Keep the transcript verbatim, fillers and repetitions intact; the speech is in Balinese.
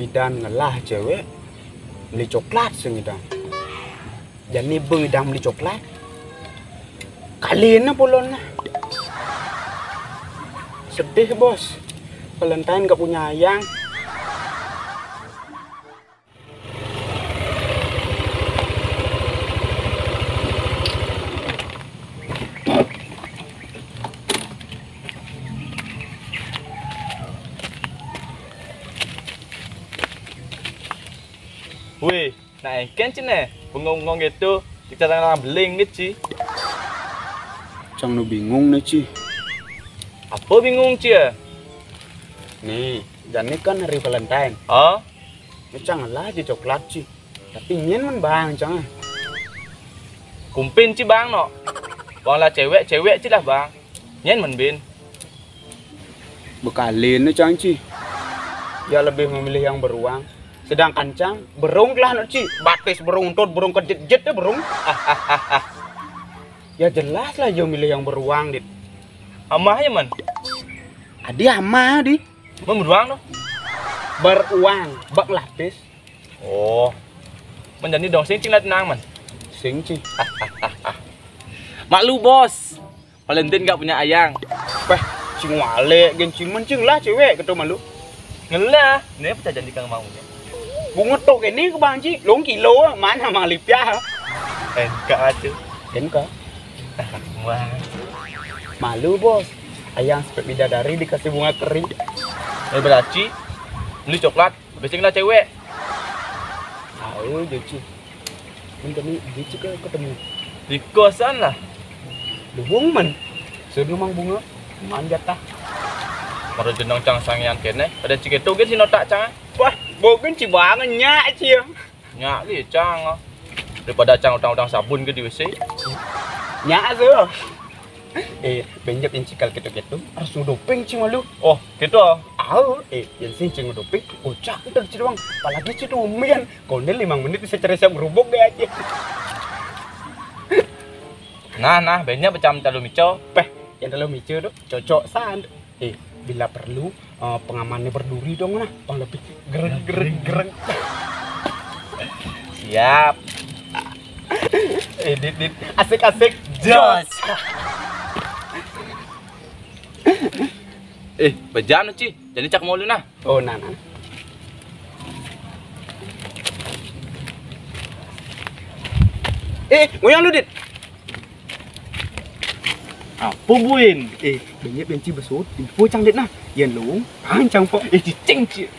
Dan ngelah cewek beli coklat sing idang. Jani beng idang beli coklat. Kali ini pulon. Sedih, Bos. Valentine gak punya ayang. Wih, nah engken ci ne, bengong-bengong gitu, kita tengah beling gitu ci. Cang nu bingung ne ci. Apa bingung ci ya? Nih, jani kan hari Valentine. Oh? Cang lah aja coklat ci. Tapi nyen men bang cang. Kumpin ci bang no. Bang lah cewek, cewek ci lah bang. Nyen men bin. Bekalin ne cang ci. Ya lebih memilih yang beruang. Sedangkan cang berung lah no ci. Batis berung untut, berung kejit-jit deh berung. Ya jelas lah yo milih yang beruang dit. Amah ya man. Adi amah di. Men beruang no. Beruang, bak lapis. Oh. Men jani dong sing cing lah tenang man. Sing ci. Mak lu bos. Valentine gak punya ayang. Peh, cing wale gen cing men cing lah cewek ketu malu. Ngelah, ne apa janji kang mau ya? Bunga tok ini ke bang ci, long kilo mana mang lipia. Enggak aja. Enggak. Wah. Malu bos. Ayang sepet bidadari dikasih bunga kering. Eh berarti beli coklat, besing lah cewek. Tahu jo ci. Men kami di cika ketemu. Di kosan lah. Duhung man. Sudah mang bunga. Man jatah. Mara jeneng cang sangian kene. Ada cik itu gen si notak cang. Wah, bogen ci banget nyak ci ya. Nyak li cang. Daripada cang utang-utang sabun ke di W C. Nyak tu. Eh, benjep yang cikal gitu-gitu. Harus nguduping ci malu. Oh, gitu. Au, eh, yang sing cing nguduping. Kocak itu di Ciliwang. Apalagi ci tuh umian. Kondel lima menit bisa cerai siap ngerubuk deh aja. Nah, nah, banyak macam talu mico. Peh, yang talu mico tu cocok san. Eh, bila perlu eh, pengamannya berduri dong nah, pang lebih gereng gereng gereng. Siap. Eh, dit dit, asik asik. Jos. Eh, bejam ci. Jadi cak mau lu nah. Oh, nah nah. Eh, ngoyang lu dit. Apa buin? Eh, banyak benci besut. Info cang dit nah. Yan lu, pancang po. Eh, cicing ci.